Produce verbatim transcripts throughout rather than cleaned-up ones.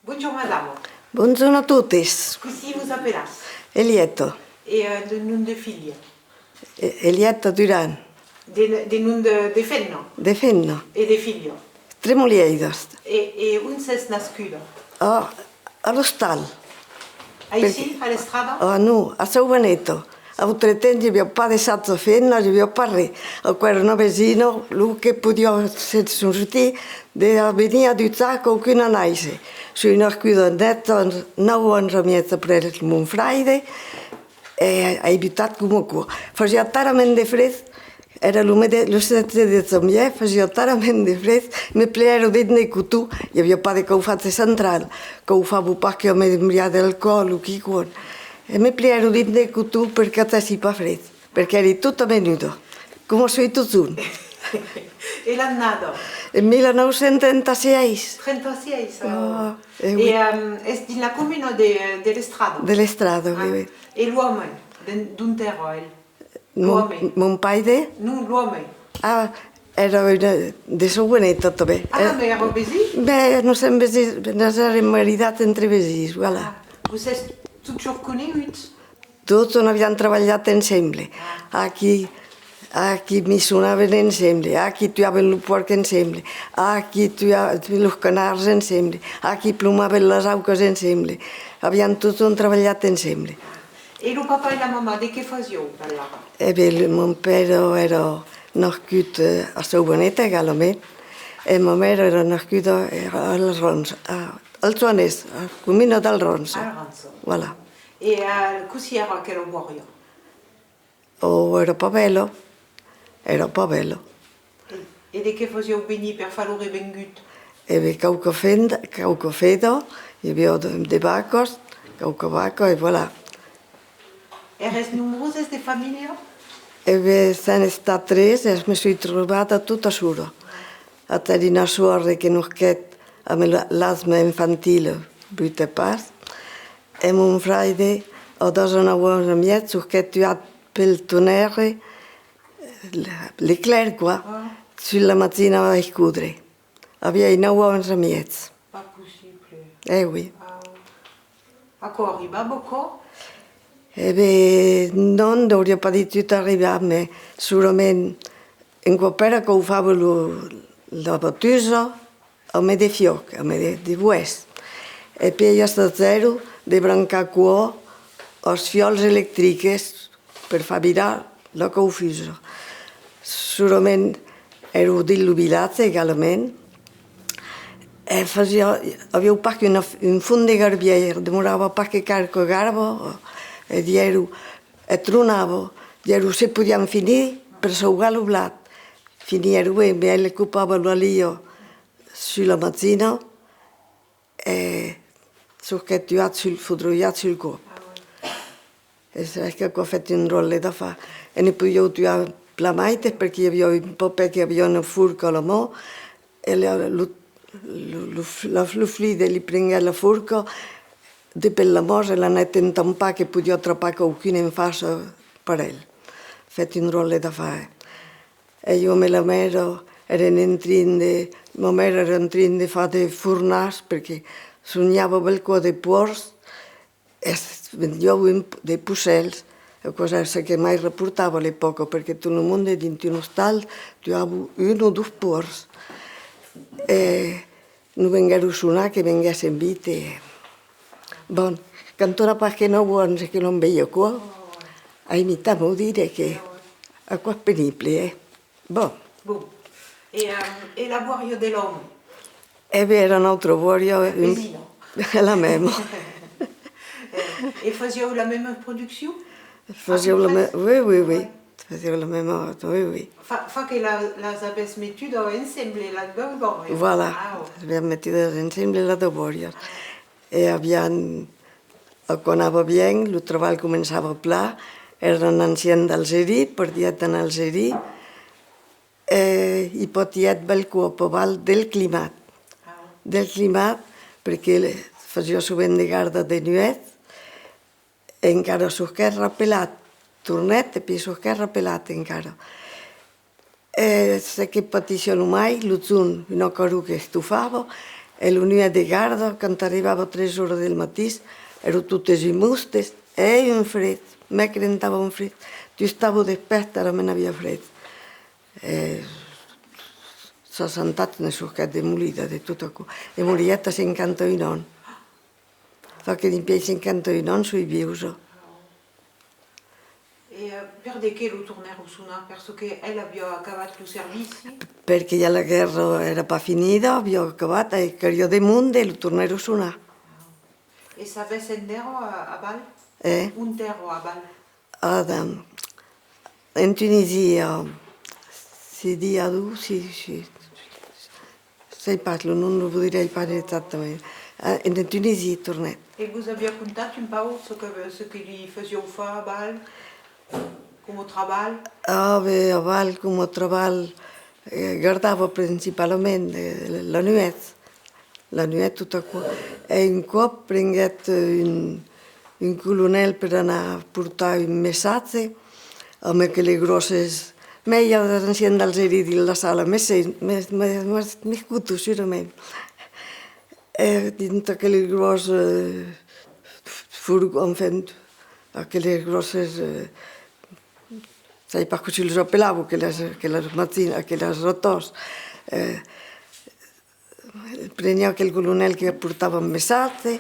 Bonjorn, madama. Bonjorn a totes. Cossí vos apelatz? Elieta. E, eh, de nom de filha? E-, Elieta Durand. De, de nom de, de femna? De femna. E de filha? Tremolièiras. E, e ont sètz nascuda? A, a l'ostal. Aicí, a l'Estrada? A, non, a Sauvaneta. A autre temps, i aviá pas de saja-femna, i aviá pas res. Aquò èra una vesina, lo que podiá se sortir de venir ajujar qualqu'un a nàisser. Soi nascuda nèt ans, nòu ans e mièg après mon fraire, e ai butat coma aquò. Fasiá talament de freg, èra lo mes de, lo setze de janvièr, fasiá talament de freg, me plièron dins de coton, i aviá pas de caufatge central, caufava pas que amb un briat d'alcoòl o quicòm. E me plièron dins de coton per qu'agèssi pas freg, perque èri tota menuda, coma soi totjorn. E l'annada? En mila nòu cents trenta-sièis. Trenta-sièis, ah. Ah, eh, oui. E, ehm, es dins la comuna de, de l'Estrada? De l'Estrada, oui, oui. E l'òme, de, d'ont èra el? Mon, mon paire? Non, l'òme. Ah, èra un de Sauvaneta tanben. Ah, eh, mès èra vesin? Ben, nos sèm vesins, nos èrem maridats entre vesins, voilà. Ah, vos sètz totjorn coneguts? Totjorn aviam trabalhat ensemble. Ah. Aquí, aquí missonàvem ensemble, aquí tuàvem lo pòrc ensemble, aquí tuàvem los canards ensemble, aquí plomàvem las aucas ensemble. Aviam totjorn trabalhat ensemble. E lo papà e la mamà, de qué fasián, alara? E ben, mon paire èra nascut, eh, a Sauvaneta, egalament, e ma maire èra nascuda, eh, a Alrança, a, al Joanés, a comuna d'Alrança. Alrança. Voilà. E, eh, cossí èra aquela bòria? Ò, èra pas bèla, èra pas bèla. E, e de qué fasián venir per far lo revengut? E ben, quauqua fenda, quauqua feda, i aviá de, de vacas, quauqua vaca, e voilà. Èretz nombroses de familha? E ben, sèm estat tres, e me soi trobada tota sola. Aguèri una sòrre que nasquèt amb la, l'asma infantila, brute pas, e mon fraire, a dètz-e-nòu ans e mièg, sosquèt tuat pel tonèrre, l'eclair, quoi, sus la machina a escodre. Aviái nòu ans e mièg. Pas possible. Eh oui. Ah. Aquò arribava, aquò? E ben, non, auriá pas ditut arribar, mès solament un còp èra caufava lo, la batusa, amb de fiòc, amb de, de boès. E puèi assagèron de brancar aquò als fiòls electrics per far virar la caufusa. Solament èran dins lo vilatge egalament. E fasiá, avián pas qu'una, un fons de garbièr, demorava pas que qualque garba, e dièron, e tronava, dièron se podián finir per sauvar lo blat. Finièron ben, mès el copava la lha sus la machina, e sosquèt tuat sul, fodrolhat sul còp. E sabes qu'aquò a fach un dròlle d'afar. E ne podián tuar plan maites, perque i aviá un papè que aviá una forca a la man, e la, lo, lo, lo, la, lo fluide li prenguèt la forca de per la man e l'anèt entampar, que podiá trapar qualqu'un en fàcia per el. Fèt un dròlle d'afar, eh. E ieu amb la maire èrem en trin de, ma maire èra en trin de far de fornàs, perque sonhava bèlcòp de pòrcs, e vendián un p-, de possèls, aquò èra çò que mai raportava a l'epòca, perque tot lo monde dins un ostal tuava un o dos pòrcs. E nos venguèron sonar que venguèssem vite. Bon, quand on a pas que nòu ans e que l'òm vei aquò, ai mitat maudire que aquò es penible, eh? Bon. Bon. E, eh, e la bòria de l'òme? E ben, èra una autra bòria, eh, vesina. La mèma. E, e fasián la mèma produccion? Fasián la mè-, oui, oui, oui. Fasián la mèma, oui, oui. Fa, fa que la, las avètz metudas ensemble, las doas bòrias? Voilà, las aviam metudas ensemble, las doas bòrias. E aviam, aquò anava bien, lo trabalh començava plan, èra un ancian d'Algeria, partièt en Algeria, e i patièt bèlcòp aval del climat. Del climat, perque fasiá sovent de garda de nuèch, e encara sosquèt rapelat, tornèt e puèi sosquèt rapelat encara. E çò que patissiá lo mai, lo jorn, una calor que estofava, E lo nuèch de garda, quand arribava tres oras del matin, èran totes imostes, e un fred, me crentava un fred. Tu estava despèrt, ara me n'aviá fred. E sas santat ne sosquèt demolida de tot aquò. E morièt a cinquanta un ans. Fa que dempièi cinquanta un ans soi viusa. E, eh, per de qué lo tornèron sonar? Per çò que el aviá acabat lo servici? Perque ja la guèrra èra pas finida, aviá acabat, e caliá de monde, lo tornèron sonar. E sabètz ont èra, a, aval? Eh? Ont èra aval? Adam, en Tunisia, si dia du, si, si, sai pas, lo nom lo voudriái pas exactament. Ah, en Tunisia tornèt. E vos aviá contat un pauc çò que, çò que li fasián far aval, coma trabalh? Ah, ben, aval, coma trabalh, eh, gardava principalament, eh, la nuèch. La nuèch, tot aquò. E un còp prenguèt un, un colonèl per anar portar un messatge amb aqueles gròsses, mès i a d'ancians d'Algeria dins la sala, me sen-, me, me, me, m'escotan surament. E dins aqueles gròs, eh, furg-, enfin, aqueles gròsses, eh, sai pas cossí los apelavan, aquelas, aquelas machinas, aquelas rotors, eh, preniá aquel colonèl que portava un messatge,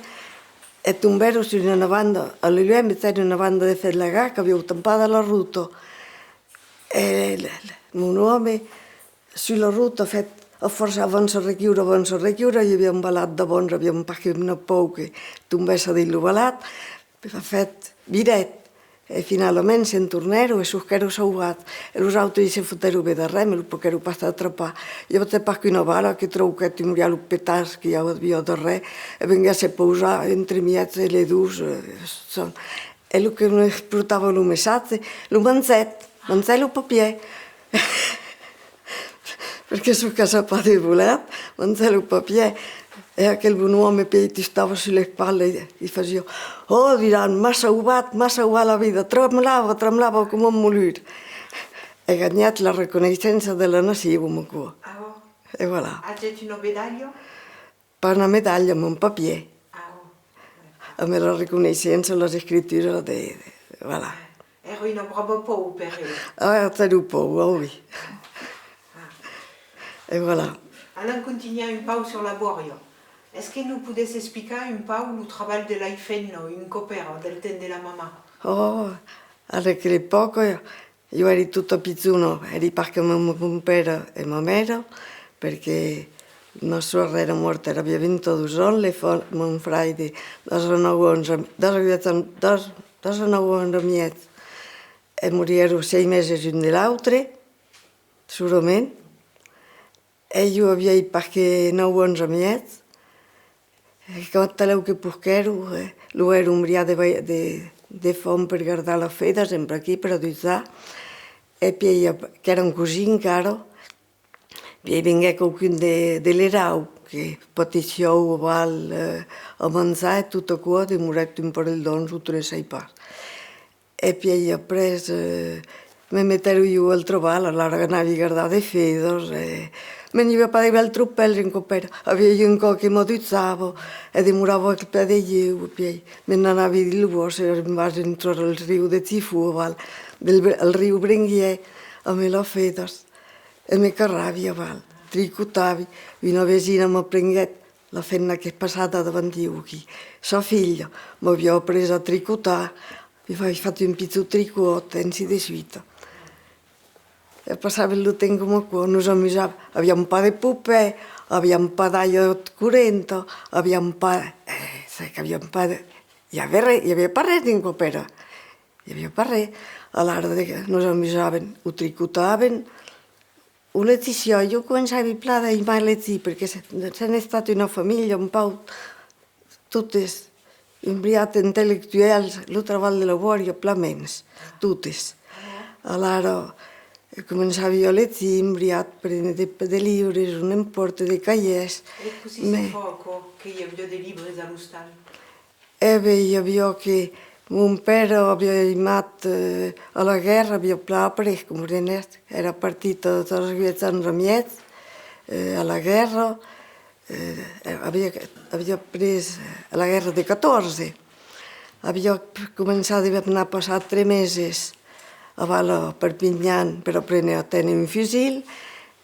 e tombèron sus una banda, a l'uèch metèron una banda de fèl lagat qu'aviá tampada la rota. E le, le, mon òme, sus la rota, fèt, a fòrça avança reculha, avança reculha, i aviá un valat davant, aviá pas que una paur que tombèsse dins lo valat, fèt, virèt, e finalament se'n tornèron e sosquèron sauvats. E los autres se fotèron ben darrèr, mès lo poguèron pas atrapar. I aviá pas qu'una bala que trauquèt un briat lo petard que i aviá darrèr, e venguèt se pausar entremièg de les dus, eh, son-, e lo que me portava lo messatge, lo mangèt, mangèt lo papièr. Perque çò que sap pas de volat, mangèt lo papièr. E aquel bon òme, pièi, tustava sus l'espatla e, e fasiá: «Ò, Diran, m'a sauvat, m'a sauvat la vida!» Tremblava, tremblava coma un molur. E ganhèt la reconeissença de la nacion, aquò. Ah bon? E voilà. Agèt una medalha? Pas una medalha, mès un papièr. Ah, ò. Amb la reconeissença, las escrituras de, de, voilà. Èra una brava paur per el. Ah, èra una paur, ah oui. Ah. E voilà. Anam contunhar un pauc sus la bòria. Es que nos podètz explicar un pauc lo trabalh de las femnas, un còp èra, del temps de la mamà? Ò, a aquela epòca, jo èri tota pichona, èri pas qu'amb mon, mon pèra e ma mèra, perque ma sòrre èra mòrta, èra, aviá vint-e-dos ans, le fa-, mon fraire, dètz-e-nòu ans, dètz-e-uèch ans, dètz-, dètz-e-nòu ans e mièg, e moriguèron sièis meses un de l'autre, solament. E jo aviái pas que nòu ans e mièg, e quand talèu que posquèron, eh, lo hèron briar de, de, de fòm per gardar las fedas, sempre aquí, per adujar, e pièi, eh, qu'èran cosins encara, pièi venguèt quauqu'un de, de l'Erau, que patissián aval, eh, a manjar e tot aquò, demorèt un parelh d'ans o tres, sai pas. E pièi après, eh, me metèron jo al trabalh, alara anavi gardar de fedas, e me n'i aviá pas de bèls tropèls un còp èra. Aviái un can que m'adujava, e demorava al pè de ieu, e pièi me n'anavi dins lo bòsc, e arribavi entrar al riu de Chifou, aval, del, al riu Brenguièr, amb las fedas, e me carravi aval, tricotavi. Una vesina m'aprenguèt, la femna qu'es passada davant ieu aquí, sa filha m'aviá aprés a tricotar, Aviái fach un pichon tricòt, ainsi de suite. E passàvem lo temps coma aquò, nos amusàvem. Aviam pas de poupée, aviam pas d'aiga correnta, aviam pas, eh, sai qu'aviam pas de, i aviá res, i aviá pas res dins aquò, però. I aviá pas res. Alara, de, nos amusàvem, o tricotàvem, o legissiá. Jo començavi plan d'aimar legir, perque se, sèm estat una familha un pauc totes, un briat intellectuèls, lo trabalh de la bòria, plan mens, totes. Alara, eh, començavi a legir un briat, prene de, de libres, o n'empòrte, de cahièrs. E cossí se fa aquò que i aviá de libres a l'ostal? E ben, i aviá que mon pèra aviá aimat, eh, a la guèrra, aviá plan aprés, comprenètz? Èra partit a, a dètz-e-uèch ans e mièg, eh, a la guèrra, Eh, aviá, aviá pres a la guèrra de catorze. Aviá començat de anar passar tres meses aval a Perpinhan per aprene a téner un fusil,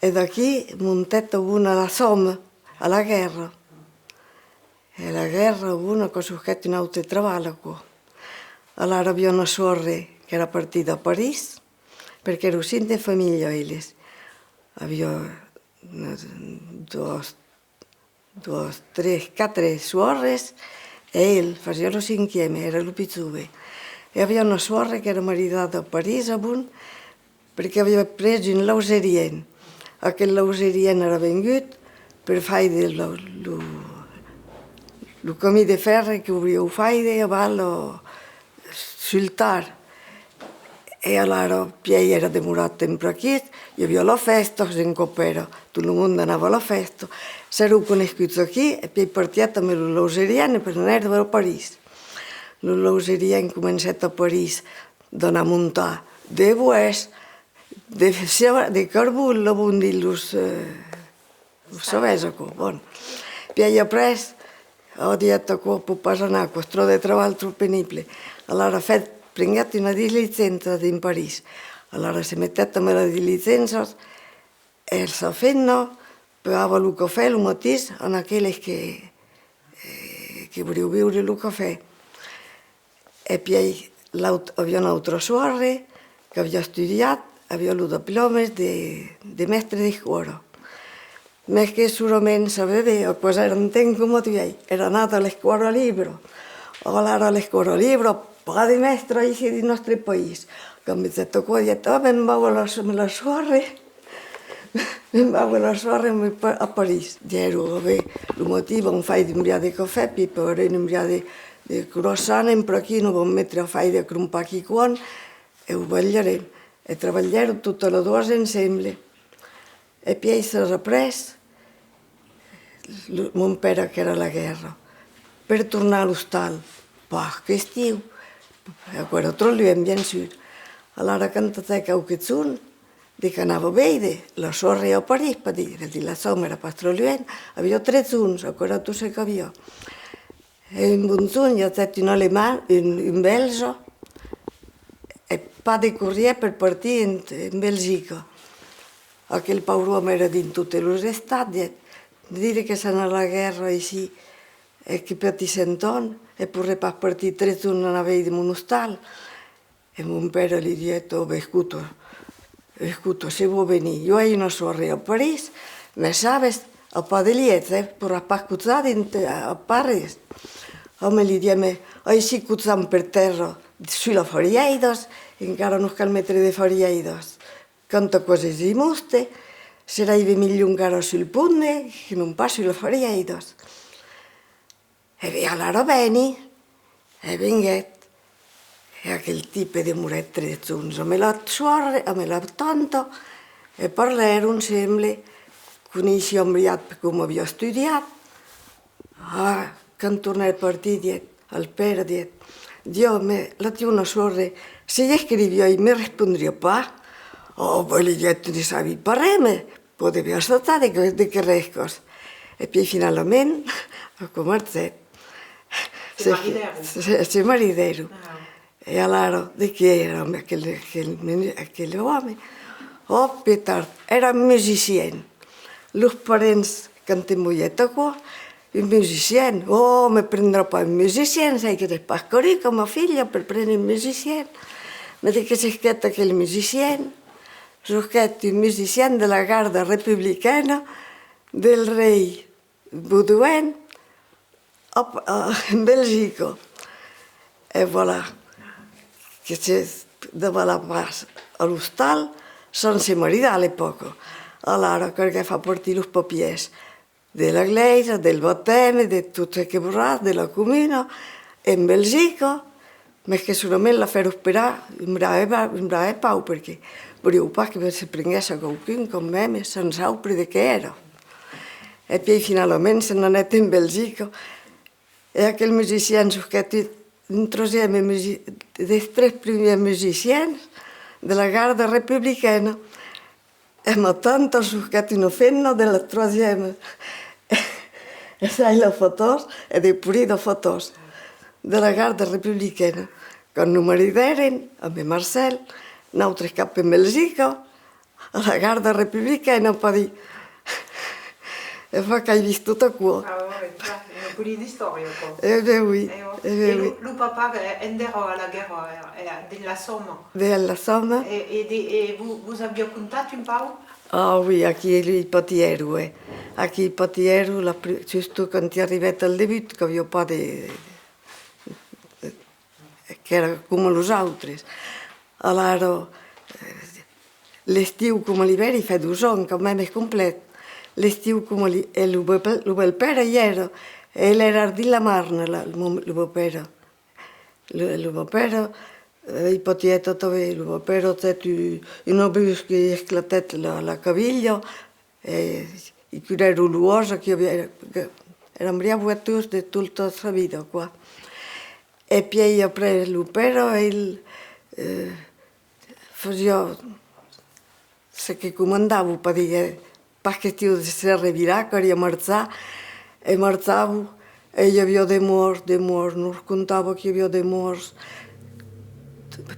e d'aquí montèt a bon a la Sòma, a la guèrra. E la guèrra, bon, aquò sosquèt un aute trabalh, aquò. Alara aviá una sòrre qu'èra partida a París, perque èran cinc de familha, eles. Aviá una, dos, dos, tres, quatre sòrres, e el fasiá lo cinquième, èra lo pus jove. E aviá una sòrre qu'èra maridada a París, a bon, perque aviá pres un lauserian. Aquel lauserian èra vengut per faire lo, lo, lo camin de fèrre que volián faire aval lo, sul Tarn. E alara, pièi èra demorat temps per aquí, i aviá la fèsta, un còp èra, tot lo monde anava a la fèsta. S'èran conescuts aquí, e pièi partièt amb lo lauserian per anar a París. Lo lauserian comencèt a París d'anar montar de boès, de, de carbon, lo bon dins los, eh, Lo sabètz, aquò? Bon. Pièi après, a dièt: aquò pòt pas anar, aquò's tròp de trabalh, tròp penible. Alara fèt, prenguèt una diligença dins París. Alara se metèt amb las diligenças, e sa femna pagava lo cafè lo matin a aqueles que, eh, que volián beure lo cafè. E pièi l'aut-, aviá una autra sòrre qu'aviá estudiat, aviá los diplòmes de, de mèstre d'escòla. Mès que solament, sabètz ben, aquò's èra un temps coma uèi, èra anat a l'escòla libra. Alara a l'escòla libra, pas de mèstre aicí dins nòstre país. Quand vegèt aquò, dièt: ah, me'n vau a la, la sòrre. Me'n vau a la sòrre, me'n vau a París. Diguèron: a ben, lo matin vam faire un briat de cafè, pièi farem un briat de, de croissant, e per aquí nos vam metre a faire de crompar quicòm, e o balharem. E trabalhèron totas las doas ensemble. E pièi, après, lo, mon père, qu'èra a la guèrra, per tornar a l'ostal, pas question, aquò èra tròp luènh, bien sûr. Alara, quand agèt qualque jorn, de qu'anava veire la sòrre a París, per dire, dins la Sòma èra pas tròp luènh, aviá tres jorns, aquò èra tot çò qu'aviá. E un bon jorn i agèt un alemand, un, un bèlge, e pas de corrièr per partir en, en Belgica. Aquel paure òme èra dins totes los estats, diguèt: dire que sèm a la guèrra aicí, e que patissèm tant, e poiré pas partir tres jorns anar veire mon ostal. E mon père li diguèt: oh, ben, escota, escota, se vòls venir, ieu ai una sòrre a París, mès sabes, a pas de lièch, eh, poiràs pas cochar dins, a, a pas res. Òme, li diguèt, mès aicí cocham per tèrra, sus las farièiras, encara nos cal metre de farièiras. Quand aquò's de mòste, serà ben melhor encara sul ponde que non pas sus las farièiras. E ben, alara veni. E venguèt. E aquel tipe demorèt tres jorns amb la sòrre, amb la tanta, e parlèron ensemble, coneissiá un briat coma aviá estudiat. Ah, quand tornèt partir, diguèt al père, diguèt: Dieu, mès la tiuna sòrre, se i escriviái, me respondriá pas. Oh, ben, li diguèt, ne sabi pas res, mès pòde ben acceptar de que, de que rescas. E pièi finalament, aquò marchèt. Se, se maridèron. Se, se maridèron. Ah. E alara, de qui èra aquel, aquel, aquel òme? Oh, petard, èra musician. Los parents, quand envoièt aquò, un musician, oh, me prendrà pas un musician, sai que n'es pas caru coma filha per prene un musician. Mès de que sosquèt aquel musician? Sosquèt un musician de la garda republicaina del rei Baudouin a, a, en Belgica. E voilà, que se davala pas a l'ostal sens se maridar a l'epòca. Alara calguèt far partir los papièrs de la glèisa, del batème, de tot çò que voldràs, de la comuna, en Belgica, mès que solament la fèron esperar un brave, un brave pauc, perque volián pas que se prenguèsse qualqu'un quand même sens saupre de qué èra. E pièi finalament se n'anèt en Belgica, e aquel musician sosquèt un troisième musi-, dels tres primièrs musicians de la garda republicaina. E ma tanta sosquèt una femna de la troisième. Essai las fotòs e de polir las fotòs de la garda republicana. Quand nos maridèrem, ambe Marcèl, nautres cap en Belgica, a la garda republicana, pòdi. E fa qu'ai vist tot aquò. Ah, ouais, ouais, clar, una polida istòria, aquò. E ben oui, e ben oui. E lo, lo papà, eh, endèra a la guèrra, eh, eh, dins la Sòma. Dins la Sòma. E, e, de, e vos, vos aviá contat un pauc? Ah oui, aquí i patiguèro, eh. Aquí i patiguèro, la pri-, sustot quand i arribèt al debut, qu'aviá pas de, qu'èra coma los autres. Alara, eh, l'estiu coma l'ivèrn, i fèt dos ans, quand mèmes, complèt. L'estiu coma l'i-, e lo bèl-, lo bèl-pèra i èra, e el èra dins la Marna, la, lo, lo bèl-pèra. Lo, lo bèl-pèra, eh, i patiguèt tanben, lo bèl-pèra agèt u-, un obús que esclatèt la, la cavilha, e i curèron lo òs, aquí aviá, que èra un briat boitós de tota sa vida, quoi. E pièi après lo pèra, el, eh, fasiá ce que comandava, pas dire, pas question de se revirar, caliá marchar, e marchava, e i aviá de mòrts, de mòrts, nos contava qu'i aviá de mòrts,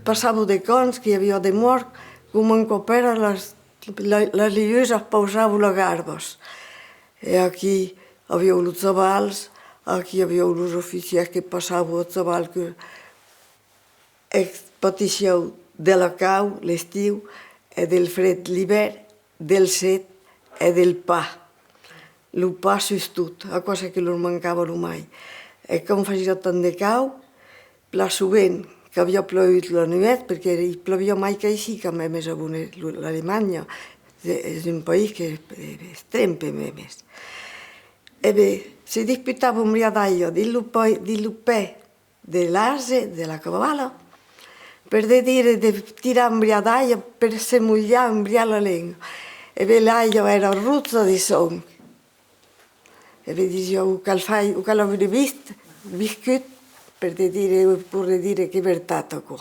passava de camps, qu'i aviá de mòrts, coma un còp èra las La, las liusas pausavan las garbas. E aquí avián los chavals, aquí avián los oficièrs que passavan a chaval, que e patissián de la caud l'estiu e del freg l'ivèrn, del set e del pan. Lo pan sustot, aquò es que lor mancava lo mai. E quand fasiá tant de caud, plan sovent qu'aviá plogut la nuèch, perque i ploviá mai qu'aicí quand mèmes, a Bone-, lo, l'Alemanha, es, es un país que es, es extrèm, mèmes. E ben, se disputavan un briat d'aiga dins lo pè, dins lo pè de l'ase, de la cavala, per de dire de tirar un briat d'aiga per se molhar un briat la lenga. E ben, l'aiga èra roja de sang. E ben disiá, o cal fai, o cal aver vist, viscut, per de dire, o poder dire qu'es vertat aquò.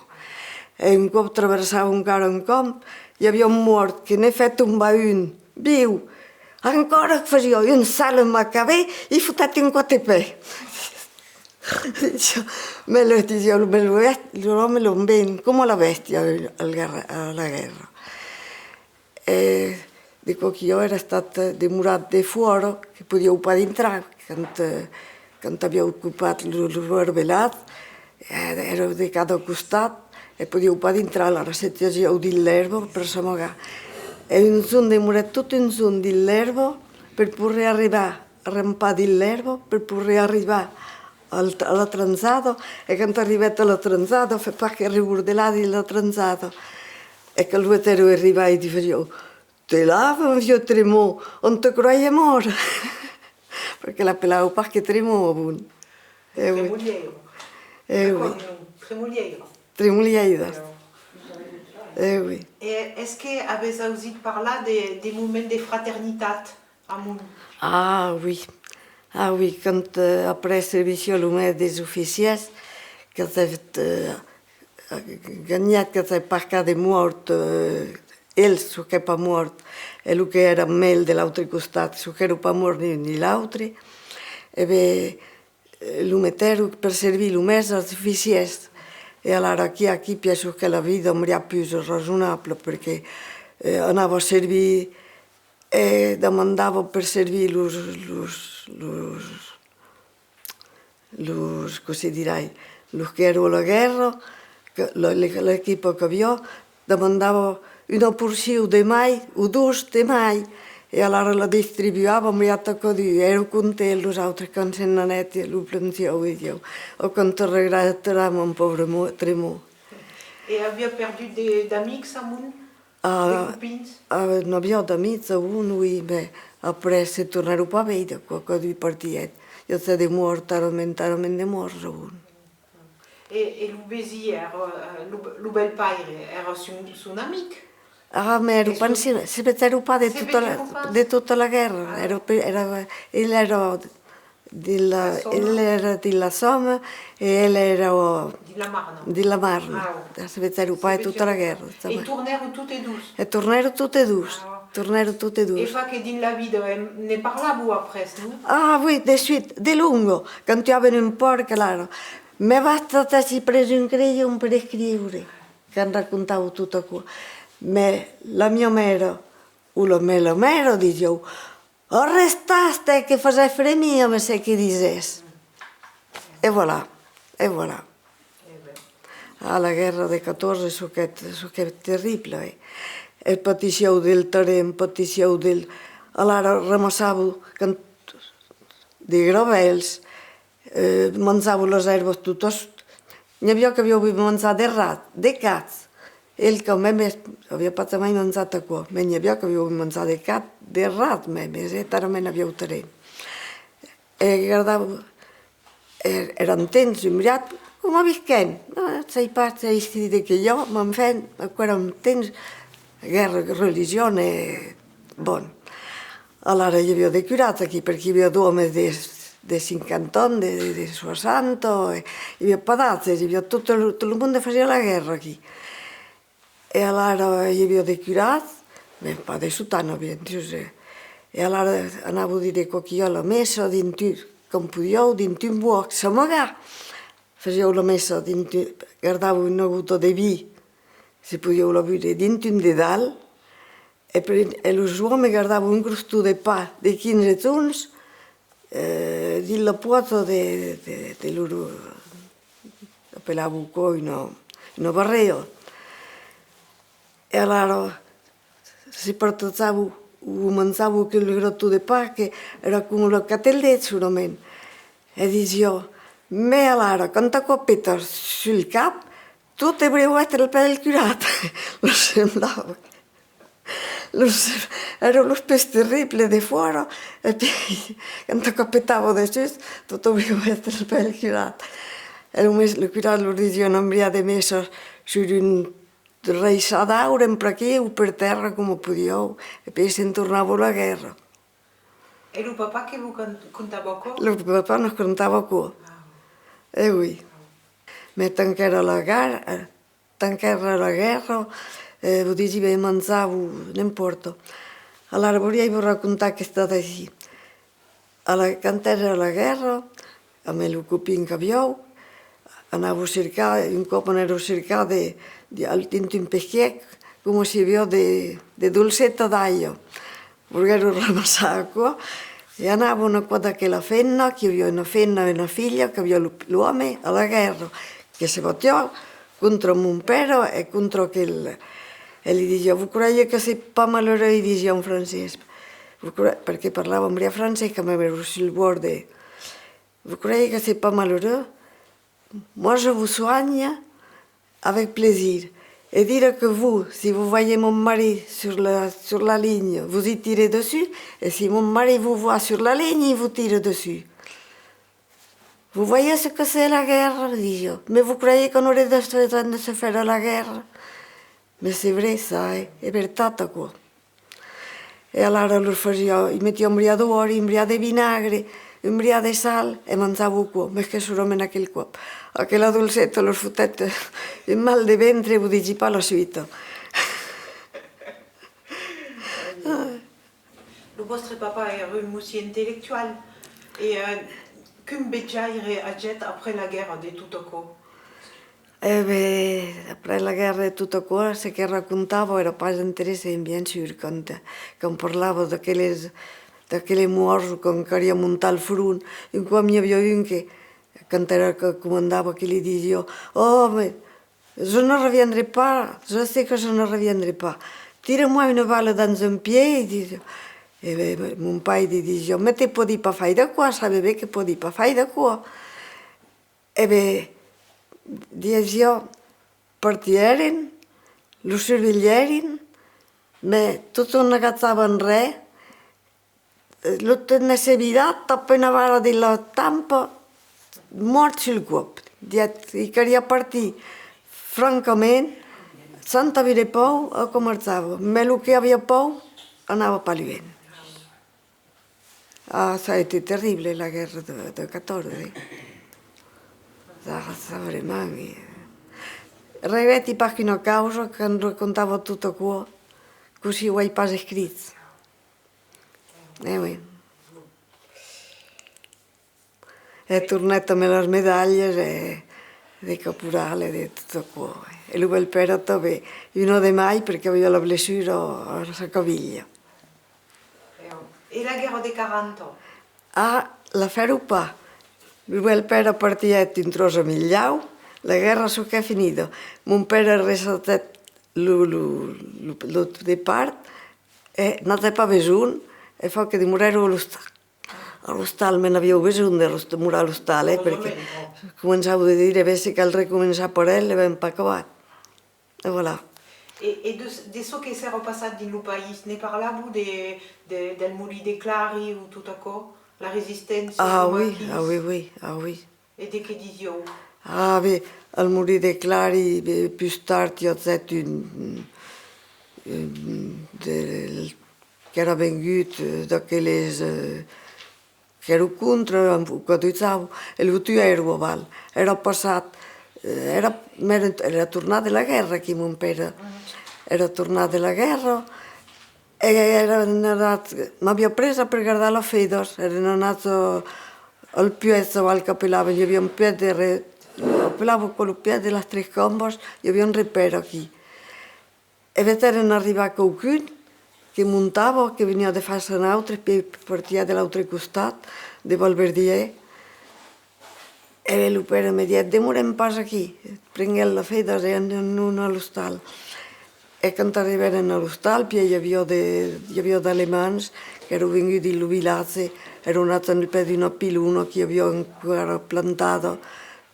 E un còp traversavan encara un camp, i aviá un mòrt que ne fèt tombar un, viu, encara que fasiá un salt macabè, i fotèt un còp de pè. Mès lo disiá, lo, mès lo bèst-, l'òme lo ven coma la bèstia al guèrra, a la guèrra. E de còps que jo èra estat demorat defòra, que podiáu pas dintrar, quand, eh, quand aviáu copat lo, lo barbelat, eh, èra de cada costat, e podiáu pas dintrar, alara se tasiáu dins l'èrba per s'amagar. E un jorn demorèt tot un jorn dins l'èrba per poder arribar, rampar dins l'èrba, per poder arribar al, a la transada, e quand arribèt a la transada, fèt pas que rebordelar dins la transada. E quand lo vetèron arribar, i disián: « T'es là, mon vieux Trémaux, on te croyait mort. » Perque l'apelavan pas que Trémaux, a Bone. E oui. Tremolièira. E oui. Aquò, non, Tremolièira. Tremolièiras. E oui. E es que avètz ausit parlar de, de moments de fraternitat? Amont. Ah oui, ah oui, quand, eh, après servici lo mès dels oficièrs, qu'agèt, eh, ganhat, qu'agèt pas cap de mòrt, eh, el sosquèt pas mòrt, e lo que èra amb el de l'autre costat sosquèron pas mòrt ni un ni l'autre, e ben, eh, lo metèron per servir lo mès als oficièrs. E alara aquí, aquí, pienso que la vida èra pus rasonabla, perque, eh, anava servir e demandava per servir los, los, los, los, cossí dirai, los que èran a la guèrra, que la, le-, l'equipa qu'aviá, demandava una porcion de mai o dos de mai, e alara la distribuava a mièg a cadun, e èran contents los autres quand se n'anèt, e lo plensián, e disián: « Oh, quand te regrettaràs, mon pauvre mo-, Trémaux. » E aviá perdut de, d'amics amont? Ah, de copins? Ah, n'aviá d'amics, amont, oui, mès après se tornèron pas veire, quoi, cadun partiguèt. I a de mòrts, talament, talament de mòrts, amont. E, e lo vesin èra, eh, lo, lo bèl-paire èra son, son amic? Ah, mès èra pas, se, se vetèron pas de tota la, de tota la guèrra. Ah. Èra pe-, èra, el èra de la, el èra dins la Sòma e el èra dins la Marna. Dins la Marna. Ah, se vetèron pas de tota la guèrra. E tornèron totes dos? E tornèron totes dos. Ah. Tornèron totes dos. E fa que dins la vida, eh, ne parlavan après, non? Ah oui, de suite, de longa, quand tuavan un pòrc, alara. Me basta t'ací pres un creion per escriure, quand racontavan tot aquò. Mès la mia mèra, o la mèra mèra, disián: «Arrestatz-te, que fasètz fremir amb çò que disètz.» E voilà, e voilà. A la guèrra de catorze, çò qu'es, çò qu'es terrible, eh. E patissián del terren, patissián del... Alara ramassavan quand... de gravèls, eh, manjavan las èrbas totas. N'i aviá qu'avián agut manjat de rats, de cats. El quand mème aviá pas jamai manjat aquò, mès n'i aviá qu'avián agut manjat de cats, de rats mème, e talament avián terren. E gardavan, e-, èra un temps, un briat, coma visquèm, non sai pas, se es de que jo, mès enfin, aquò èra un temps, guèrra, religion, e, bon. Alara i aviá de curats aquí, perque i aviá d'òmes de, de cinquanta ans, de, de, de soixanta, e i aviá pas d'atges, i aviá tot lo, tot lo monde fasiá la guèrra aquí. E alara i aviá de curats, mès pas de sotana, bien sûr, eh. E alara anavan dire qualque còp la messa dins un, quand podián, dins un bòsc, s'amagar. Fasián la messa dins un, gardavan una gota de vin, se podián la beure, dins un dedal, e, per, e los òmes gardavan un croston de pan de quinze jorns, eh, dins la pòcha de, de, de lor, apelavan aquò una, una barrèla. E alara se partatjavan o manjavan aquel croston de pan que èra coma lo catelet solament. E disiá: «Mès alara, quand aquò peta sul cap, totes volián èstre al pè del curat.» Lor semblava. Los, èran los pus terribles defòra, e puèi, quand aquò petava dessús, totes volián èstre al pè del curat. E lo mes-, lo curat lor disiá: «N'embriatz de messa sus un raissar d'aure, en pr'aquí o per tèrra, coma podián», e puèi se'n tornavan a la guèrra. E lo papà que vos con-, contava aquò? Lo papà nos contava aquò. Ah. E oui. Mès tant qu'èra la guèrra, tant qu'èra la guèrra, eh, vos disi, ben, manjavan, n'impòrta. Alara, voliái vos racontar aquesta d'ací. A la, quand èra la guèrra, amb lo copin qu'avián, anavan cercar, un còp anèron cercar de, de, al, dins un pesquièr, coma s'i aviá de, de dolceta d'aiga. Volguèron ramassar aquò, e anavan a cò d'aquela femna, qu'i aviá una femna e una filha, qu'aviá lo, l'òme a la guèrra, que se batiá contra mon père e contra aquel, e li disiá: «Vous croyez que c'est pas malheureux?» i disiá en francés. Vous cro-, perque parlava un briat francés quand mème, èra sul bòrd de... «Vous croyez que c'est pas malheureux? Moi, je vous soigne avec plaisir. Et dire que vous, si vous voyez mon mari sur la, sur la ligne, vous y tirez dessus, et si mon mari vous voit sur la ligne, il vous tire dessus. Vous voyez ce que c'est la guerre, disiá. Mais vous croyez qu'on aurait de, de, de se faire la guerre? Mais c'est vrai ça, eh? Es vertat aquò.» E alara lor fasiá, i metiá un briat d'òli, un briat de vinagre, un briat de sal, e manjavan aquò, mès que solament aquel còp. Aquela dolceta lor fotèt un mal de ventre, vos disi pas la suita. Lo vòstre papà èra un mosièr intellectual, e, eh, quin vejaire agèt après la guèrra de tot aquò? E ben, après la guèrra e tot aquò, çò que racontava èra pas interessant, bien sûr, quand, quand parlava d'aqueles, d'aqueles mòrts, quand caliá montar al front. Un còp n'i aviá un que, quand èra que comandava, que li disiá: «Oh, mais je ne reviendrai pas, je sais que je ne reviendrai pas. Tire-moi une balle dans un pied», i disiá. E ben, mon paire li disiá: «Mais te pòdi pas faire aquò, sabes ben que pòdi pas faire aquò.» E ben, disiá, partièren, lo survelhèren, mès totun n'agachavan res, lo tenèsse virat, tapa una vara dins la tampa, mòrt sul còp. Dièt, i caliá partir francament, sens aver paur, aquò marchava, mès lo que aviá paur anava pas luènh. Ah, ça a été terrible, la guerre de, de quatorze, eh. Ça, ça vraiment, eh. Regrèti pas qu'una causa, quand racontava tot aquò, Cossí o ai pas escrich. E oui. E tornèt amb las medalhas e de caporal e de tot aquò. E lo bèl-pèra tanben, una de mai, perque aviá la blessura a sa cavilha. E la guèrra de quaranta? Ah, la fèron pas. Lo bèl-pèra partièt un tròç a Milhau, la guèrra sonquèt finida. Mon pèra recebèt lo, lo, lo, lo depart e n'agèt pas besonh, e fa que demorèron a l'ostal. A l'ostal, me n'avián besonh de l'ost-, demorar a l'ostal, eh, perque començavan de dire, ben, se cal recomençar per el, e ben, pas acabat. E voilà. E, e de, de çò que s'èra passat dins lo país, ne parlavan de, de, del molin de Clari o tot aquò? La resisténcia? Ah oui, ah oui, oui, ah oui. E de qué disián? Ah, ben, al molin de Clari, ben, pus tard, i agèt un, un de, qu'èra vengut, eh, d'aqueles, eh, qu'èra contra, o qu'adujavan, e lo tuèron aval. Èra passat, eh, èra, èra, èra tornat de la guèrra aquí, mon pèra. Èra tornat de la guèrra, e èran anats, m'aviá presa per gardar las fedas, èran anats a, al puèg aval qu'apelavan, i aviá un puèg de re-, apelavan aquò lo puèg de las Tres Cambas, i aviá un repèr aquí. E vetèren arribar quauqu'un que montava, que veniá de fàcia a nautres, puèi partiá de l'autre costat, de Valverdièr. E lo pèra me dièt: «Demorem pas aquí.» Prenguèt las fedas e anèron a l'ostal. E quand arribèren a l'ostal, puèi i aviá de, i aviá d'alemands qu'èran venguts dins lo vilatge, èran anats al pè d'una pilona que i aviá encara plantada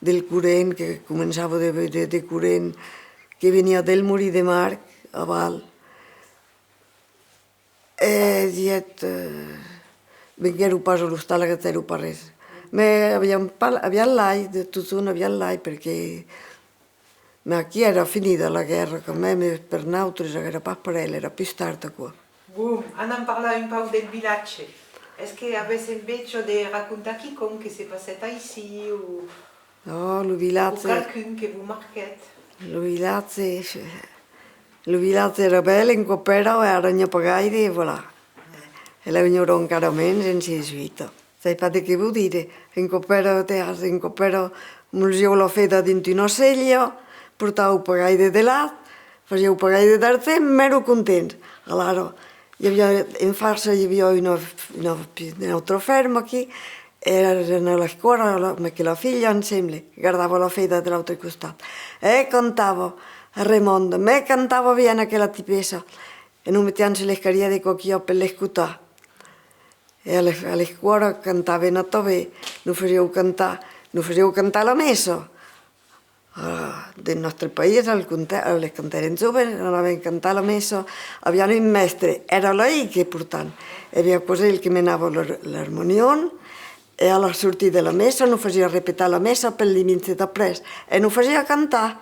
del corrent, que començava de, de, de corrent, que veniá del molin de Marc, aval. E dièt, eh, venguèron pas a l'ostal, agatèron pas res. Mès avián pas, avián l'ai, de totun avián l'ai, perque, mès aquí èra finida la guèrra, quand même, per nautres, èra pas per el, èra pus tard, aquò. Bon, anam parlar un pauc del vilatge. Es que avètz enveja de racontar quicòm que se passèt aicí, o, oh, lo vilatge, o qualqu'un que vos marquèt? Lo vilatge, lo vilatge èra bèl, un còp èra, e ara n'i a pas gaire, e voilà. E lèu n'i aurà encara mens en seisanta-uèch. Sai pas de qué vos dire. Un còp èra, te has, un còp èra, molzián la feda dins una selha, portavan pas gaire de lach, fasián pas gaire d'argent, mès èran contents. Alara, i aviá, en fàcia i aviá una, una, una autra fèrma aquí, e èran a l'escòla, la, mès que la filha, ensemble, gardava la feda de l'autre costat. E cantava, Raimonda, mès cantava bien aquela tipessa, e nos metiam sus l'escalièr de qualque òc per l'escotar. E a l'es-, a l'escòla cantavan atanben, nos fasián cantar, nos fasián cantar la messa. Ah, dins nòstre país, al conte-, a les cantèrem joves, anavan cantar la messa. Aviam un mèstre, èra laïc, e portant, e aviá aquò's el que menava l'ar-, l'armonion, e a la sortida de la messa nos fasiá repetar la messa pel dimenge d'après, e nos fasiá cantar,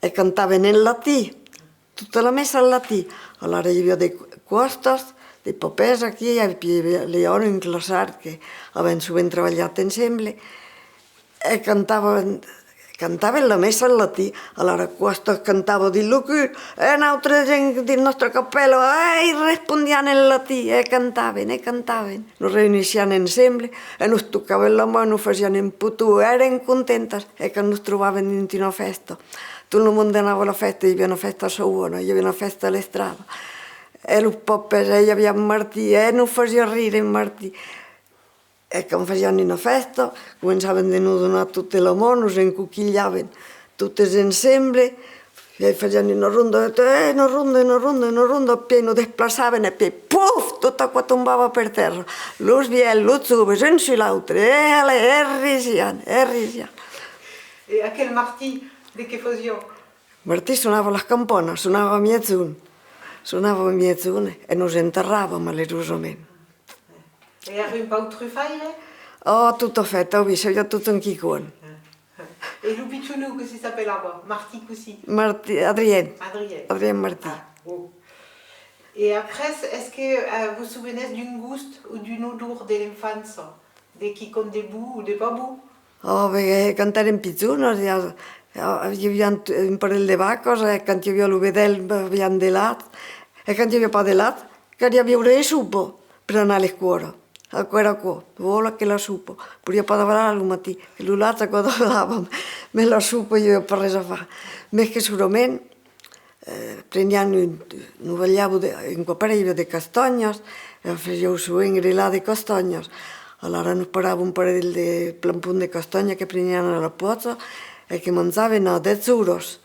e cantavan en latin. Tota la messa en latin. Alara i aviá de Còstas, de Papès aquí, e puèi i aviá Leon, un classard que avèm sovent trabalhat ensemble, e cantavan, cantavan la messa en latin. Alara Còstas cantava dins lo còr, e nautres, dins nòstra capèla, e i respondiam en latin, e cantavan, e cantavan. Nos reünissiam ensemble, e nos tocavan la man, nos fasiam un poton, e èrem contentas, e quand nos trobavan dins una fèsta, tot lo monde anava a la fèsta, i aviá una fèsta a Sauona, i aviá una fèsta a l'Estrada. E los papès, e i aviá Martí, e nos fasiá rire Martí. E quand fasiam una fèsta, començavan de nos donar totes la man, nos encoquilhavan totes ensemble, e fasiam una ronda, e una ronda, una ronda, una ronda, puèi nos desplaçavan, e puèi, puf, tot aquò tombava per tèrra. Los vièlhs, los joves, un sus l'autre, e alè, e risiam, e risiam. E aquel Martí, de qué fasiá? Martí sonava las campanas, sonava a miègjorn. Sonava a miègjorn e nos enterrava, malerosament. E èra un pauc trufaire? Oh, tot a fèt, oui, sabiá tot en quicòm. E lo pichonon, cossí s'apelava? Martí cossí? Martí, Adrien. Adrien. Adrien Martí. Ah, bon. E après, es que, eh, vos sovenètz d'un gost o d'una odor de l'enfança? De quicòm de bon o de pas bon? Oh, ben, eh, quand èrem pichonas, i a-, i aviá un, un parelh de vacas, e quand i aviá lo vedèl, aviam de lach, E quand i aviá pas de lach, caliá beure de sopa per anar a l'escòla. Aquò èra aquò, vòla que la sopa. Podiá pas davalar lo matin, que lo lach aquò davalava, mès la sopa i aviá pas res a far. Mès que solament, eh, preniam un, nos balhava de, un còp per i aviá de castanhas, e fasián sovent grelar de castanhas. Alara nos parava un parelh de plampons de castanha que preniam a la pòcha e que manjàvem a dètz oras.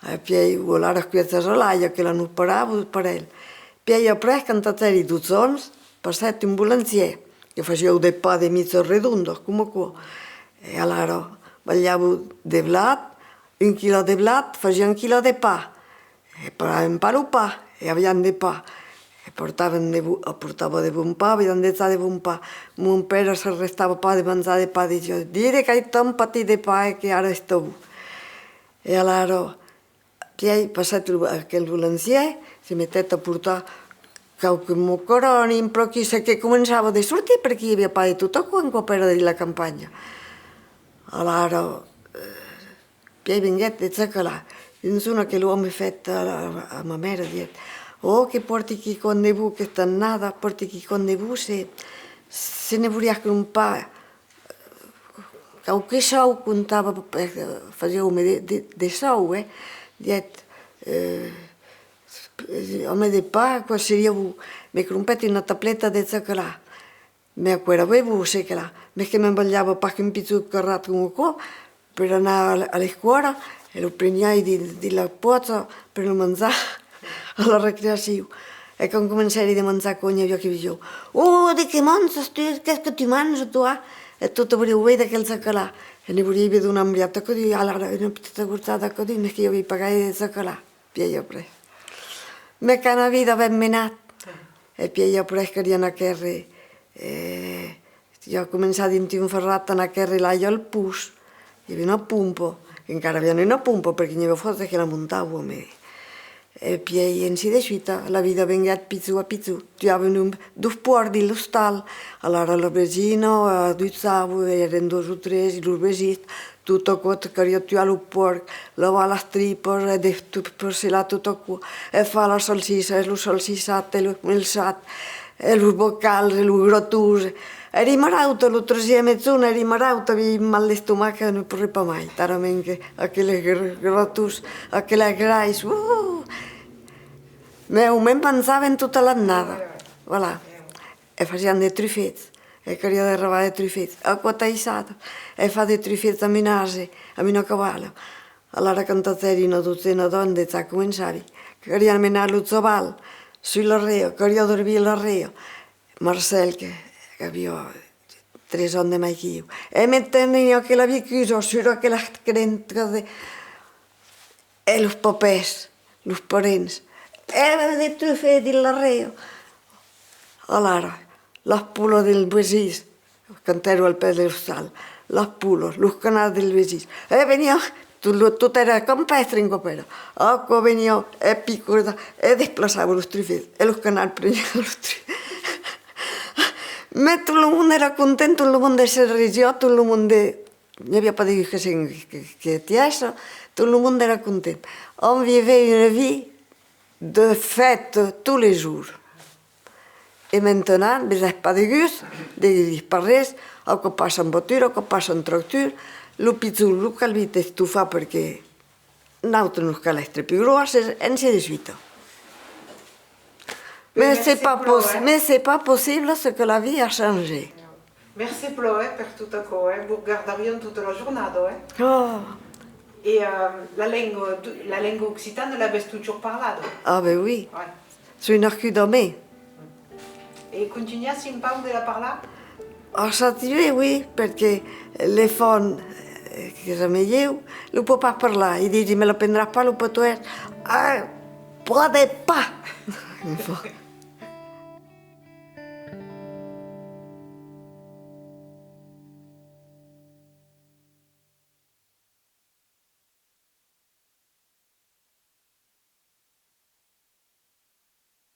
E pièi, o alara cuèchas a l'aiga, que la nos parava, parelh. Pièi après, quand agèri dotze ans, passèt un bolangièr, que fasiá de pan de michas redondas, coma aquò. E alara, balhava de blat, un quilò de blat, fasiá un quilò de pan. E paràvem pas lo pan, e aviam de pan. E portavan de bo-, portava de bon pan, aviam de ja de bon pan. Mon père se restava pas de manjar de pan, disiá: «Dire qu'ai tant patit de pan e que ara es tan bon.» E alara, pièi passèt lo, aquel bolangièr, se metèt a portar quauque macaròni, un pròchi, çò que començava de sortir, perque i aviá pas de tot aquò un còp èra dins la campanha. Alara, eh, pièi venguèt de chocolat. Un jorn aquel òme fèt a, a, a ma mèra, diguèt: «Ò, que pòrti quicòm de bon aquesta annada, pòrti quicòm de bon, se, se ne voliás crompar.» Quauque sòu, comptava, eh, fasiá òme de, de, de sòu, eh? Diguèt, eh, «Òme de pan, aquò seriá bon.» Me crompèt una tableta de chocolat. Mès aquò èra ben bon, chocolat. Mès que me'n balhava pas qu'un pichon carrat coma aquò per anar a l-, a l'escòla, e lo preniái dins, dins la pòcha per lo manjar a la recreacion. E quand comencèri de manjar, aquò n'i aviá que disián: «Oh, de qué manjas tu? Qu'est-ce que tu manges, toi?» E totes volián aver d'aquel chocolat. E ne voliái ben donar un briat a cadun, alara una petita gorjada a cadun, mès que i aviái pas gaire de chocolat. Pièi après. Mès qu'ana vida ben menat. E pièi après caliá anar quèrre, eh, i a començat dins un ferrat, anar quèrre l'aiga al potz. I aviá una pompa, encara aviam una pompa, perque n'i aviá fòrça que la montavan, mès. E pièi, ainsi de suite, la vida venguèt pichon a pichon. Tuavan un, dos pòrcs dins l'ostal, alara la vesina, eh, aduchava, èran dos o tres, e los vesins, tot aquò, te caliá tuar lo pòrc, lavar las tripas, e de, tot, per selar tot aquò, e far las salsissas, e lo salsissat, e lo melsat, e los bocals, e los gratons. Èri marauta, lo tresième jorn èri marauta, aviái un mal d'estomac, e ne poirí pas mai, talament que aqueles gr-, gratons, aquelas grais, uh! Mès au mens manjàvem tota l'annada, voilà. E fasiam de trufets, e caliá derrabar de trufets, aquò taissat, e far de trufets amb un ase, amb una cavala. Alara quand agèri una dotzena d'ans de ja començavi, caliá menar lo chaval sus l'arrèa, caliá dormir a l'arrèa. Marcèl, que, qu'aviá tres ans de mai que ieu, e me teniá aquela bicusa sus aquela crenta de, e los papès, los parents, e de trufets dins l'arrèa. Alara, las polas dels vesins, quand èra al pè de l'ostal, las polas, los canards dels vesins, e veniá, tot lo, tot èra campèstre un còp èra, aquò veniá, e picorava, e desplaçava los trufets, e los canards prenián los trufets. Mès tot lo monde èra content, tot lo monde se risiá, tot lo monde N'i aviá pas degun que se, que, que tièssa, tot lo monde èra content. On vivait une vie de fête tous les jours. E maintenant, vesètz pas degun, deguètz pas res, aquò passa en voitura, aquò passa en tractor, lo pichon lo cal vite estofar perque Nautres nos cal èstre pus gròsses, ainsi de suite. Mès c'est pas poss-, mès c'est pas possible ce que la vie a changé. Mercé plan, eh, per tot aquò, eh. Vos gardariam tota la jornada, eh. Oh. E, eh, la lenga, la lenga occitana l'avètz totjorn parlada? Ah ben oui. Ouais. Soi nascuda amé. E contunhatz un pauc de la parlar? Ah, ça tire, oui, perque l'enfant, eh, qu'es amé ieu, lo pòt pas parlar. I disi: «Me l'aprendràs pas, lo patoès?» «Ah, pòde pas!»